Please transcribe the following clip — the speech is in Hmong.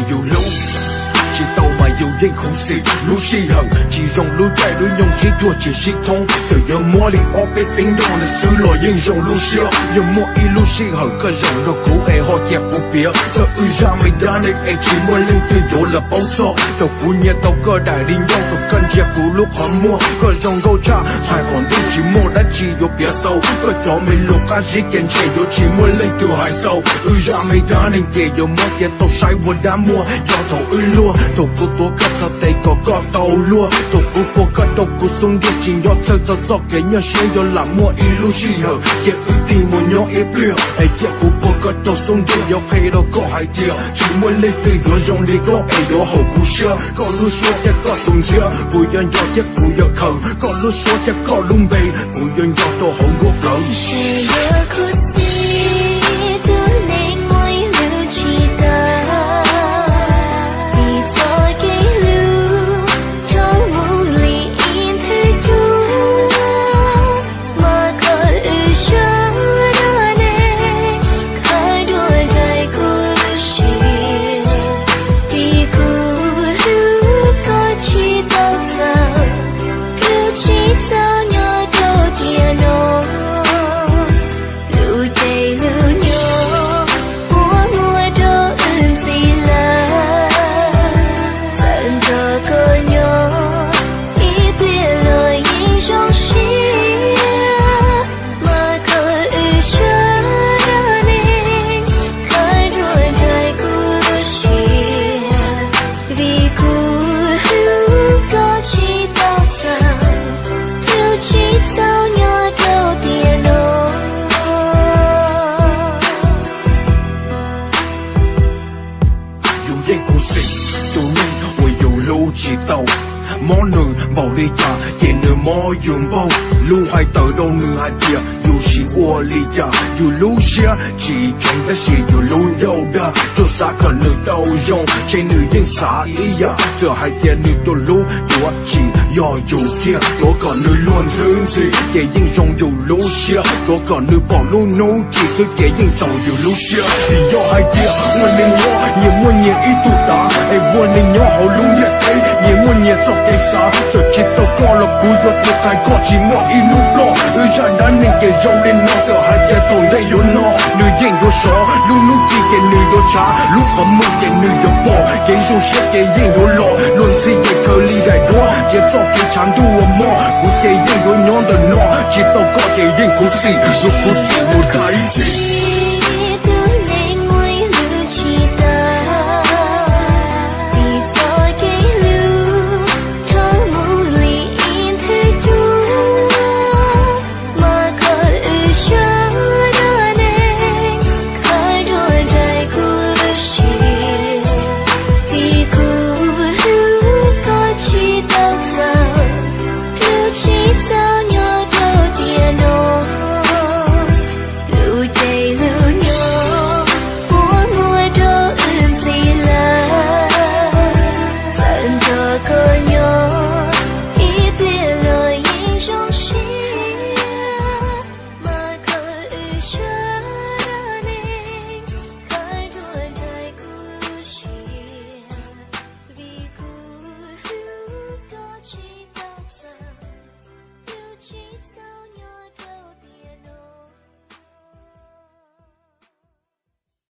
Yus hlub tsis tau mas yus yeej khuv xim. Lub sij hawm tsis zoo, lub caij lub nyoog sib cuag tsis sib thoob. Txawm yuav muab li ob peb feeb nrog nws xwb los yeej zoo lub siab. Yog muaj ib lub sij hawm koj zaum nrog kuv es ho cia kuv piav txog wb zaj me dab neeg es tsis muaj leej twg yuav los paub txog. Thaum kuv nyiam tau koj daim di ncauj, thaum koj ntsia kuv lub qhov muag, koj zoo nkauj tshaj txhais qhov ntuj, tsis muaj dab tsi yuav piav tau. Koj cov me lus qab zib ces ntshe yuav tsis muaj leej twg hais tau. Wb zaj me dab neeg ces yuav muab cia tau saib ua dab muag. Yog thaum wb luag, thaum kuv tuav koj txhais tes kom koj tau luag, thaum kuv pua koj rau kuv xub ntiag, tsis nco txhawj txog txoj kev nyuaj siab. Yog lam muaj ib lub sij hawm cia wb tig mus nyob ib pliag es cia kuv pua koj rau xub ntiag. Yuav qhia rau koj hais tias tsis muaj leej twg yuav zoo li koj es yuav haum kuv siab. Koj lub suab thiab koj tus ntxhiab kuv yuav nco thiab kuv yuav khaws. Koj lub suab thiab koj lub npe kuv yuav nco rau hauv nruab kawv. Tsis yog khuv xim, tus neeg muaj ib lub tsis tau, vim txoj kev hlub rov mus li ib nthwv cuab. Mas koj wb sawv dab neeg, khav dua daim kuv lub siab, vim kuv hlub koj tsis tau txawm, hlub tsis txaus nyob rau tiam no. Lub caij lub nyoog puas muaj rau wb ntxiv lawm, txawm nrog koj nyob ib pliag los yeej zoo siab. Mas koj wb sawv dab neeg, khav dua daim kuv lub siab, vim kuv hlub koj tsis tau txawm, hlub tsis txaus nyob rau tiam no. Yus yeej khuv xim tus neeg uas yus hlub tsis tau. Mob nws npaum li cas ces nws mob yus npaug. Lub hais tawm rau nws hais tias yus tsis ua li cas. Yus lub siab tsis kheev tab sis yus lub ncauj dag. Tsuas xav kom nws tau zoo, ntshe nws yeej xav ib yam. Txawm hais tias nws tus hlub yuav tsis yog yus kiag, tsuav kom nws luag ntxhi ntxhi ces yeej zoo yus lub siab. Tsuav kom nws pom lub hnub ci xwb ces yeej txaus yus lub siab. Vim yog hais tias ua neeg nyob nyias muaj nyias ib tug tav, es ua neeg nyob hauv lub ntiaj teb nyias muaj nyias txoj kev xav. Txawm tsis tau koj los kuv yuav tus qais koj tsis muaj ib lub ploj. Wb zaj dab neeg ces zoo li no, txawm hais tias thaum ntej yuav no nws yeej yuav sov. Lub hnub ci ces nws yuav tshav, lub qhov muag ces nws yuav pom. Kev zoo siab ces yeej yuav los, luag ntxhi ces khaws li daim duab, cia txoj kev tshav ntuj ua moj. Kuv ces yeej yuav nyob ntawm no, tsis tau koj ces yeej khuv xim, yuav khuv xim mus tag ib txhis.